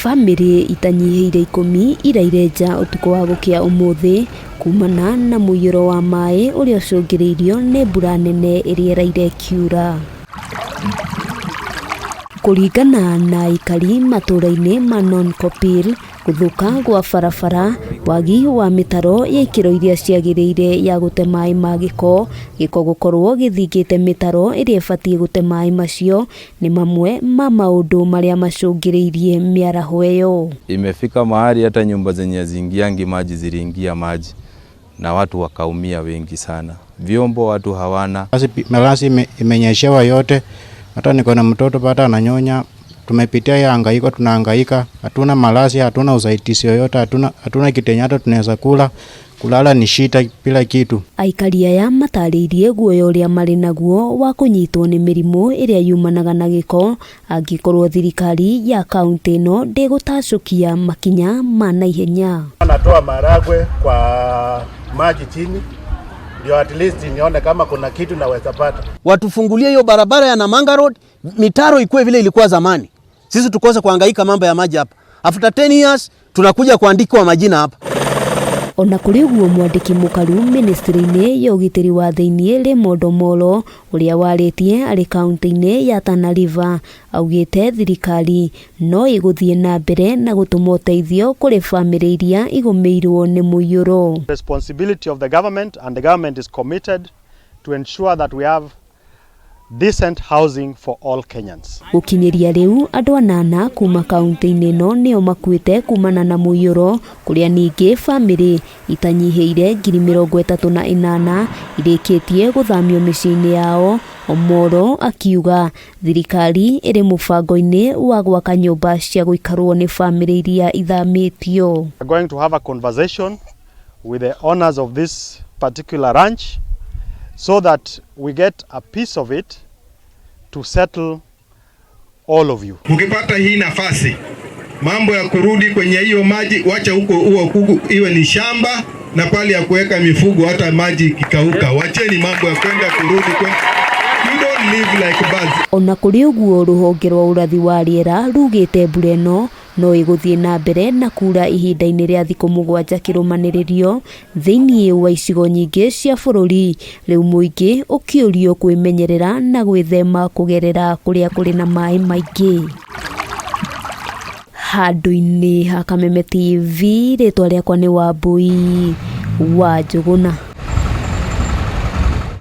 Bamĩrĩ itanyihĩire ikũmi iraire nja ũtukũ wa gũkĩa ũmũthĩ kumana na mũiyũro wa maĩ ũrĩa ũcũngĩrĩirio nĩ mbura nene ĩrĩa ĩraire ĩkiura. Kũringana na aikari matũũra-inĩ ma Nonkopir, gũthũka gwa barabara, wagi wa mĩtaro ya ikĩro iria ciagĩrĩire ya gũte maĩ ma gĩko, gĩko gũkorwo gĩthingĩte mĩtaro ĩrĩa ĩbatiĩ gũte maĩ macio nĩ mamwe ma maũndũ marĩa macũngĩrĩirie mĩaraho ĩyo. Imefika mahali hata nyumba zenye haziingiangi maji ziliingia maji na watu wakaumia wengi sana. Vyombo watu hawana. Malazi imenyeshewa yote, hata niko na mtoto pata ananyonya. Tumepitia ya hangaiko, tunahangaika, hatuna malazi, hatuna usaidizi yoyote, hatuna kitu yenye hata tunaweza kula, kulala ni shida bila kitu. Aikari aya matarĩirie guoya ũrĩa marĩ naguo wa kũnyitwo nĩ mĩrimũ ĩrĩa yumanaga na gĩko angĩkorwo thirikari ya kaunti ĩno ndĩgũtacũkia makinya ma naihenya. Natoa maragwe kwa maji chini ndio at least nione kama kuna kitu naweza pata. Watufungulie hiyo barabara ya Namanga Road, mitaro ikuwe vile ilikuwa zamani. Sisi tukose kuhangaika mambo ya maji hapa. After 10 years tunakuja kuandikwa majina hapa. Ona kũrĩ ũguo mwandĩki mũkaru ministry-inĩ ya ũgitĩri wa thĩiniĩ Raymond Omolo ũrĩa warĩtie arĩ kaunti-inĩ ya Tana River augĩte thirikari no ĩgũthiĩ na mbere na gũtũma ũteithio kũrĩ bamĩrĩ iria igũmĩirwo nĩ mũiyũro. Responsibility of the government, and the government is committed to ensure that we have decent housing for all Kenyans. Gũkinyĩria rĩu andũ anana kuma kaunti-inĩ ĩno nĩo makuĩte kumana na mũiyũro kũrĩa ningĩ bamĩrĩ itanyihĩire 38,000 irĩkĩtie gũthamio mĩciĩ-inĩ yao. Omolo akiuga thirikari ĩrĩ mũbango-inĩ wa gwaka nyũmba cia gũikarwo nĩ bamĩrĩ iria ithamĩtio. We are going to have a conversation with the owners of this particular ranch so that we get a piece of it to settle all of you. Mkipata hii nafasi, mambo ya kurudi kwenye hiyo maji, wacha huko huo kuku iwe ni shamba na pali ya kuweka mifugo, hata maji ikikauka, wacheni mambo ya kwenda kurudi kwenda. You don't live like birds. Ona kũrĩ ũguo rũhonge rwa ũrathi wa rĩera rugĩte mbura ĩno no ĩgũthiĩ na mbere na kura ihinda-inĩ rĩa thikũ 7 kĩrũmanĩrĩrio thĩiniĩ wa icigo nyingĩ cia bũrũri. Rĩu mũingĩ ũkĩũrio kwĩmenyerera na gwĩthema kũgerera kũrĩa kũrĩ na maĩ maingĩ. Handũ-inĩ ha Kameme TV, rĩtwa rĩakwa nĩ Wambui wa Njũgũna.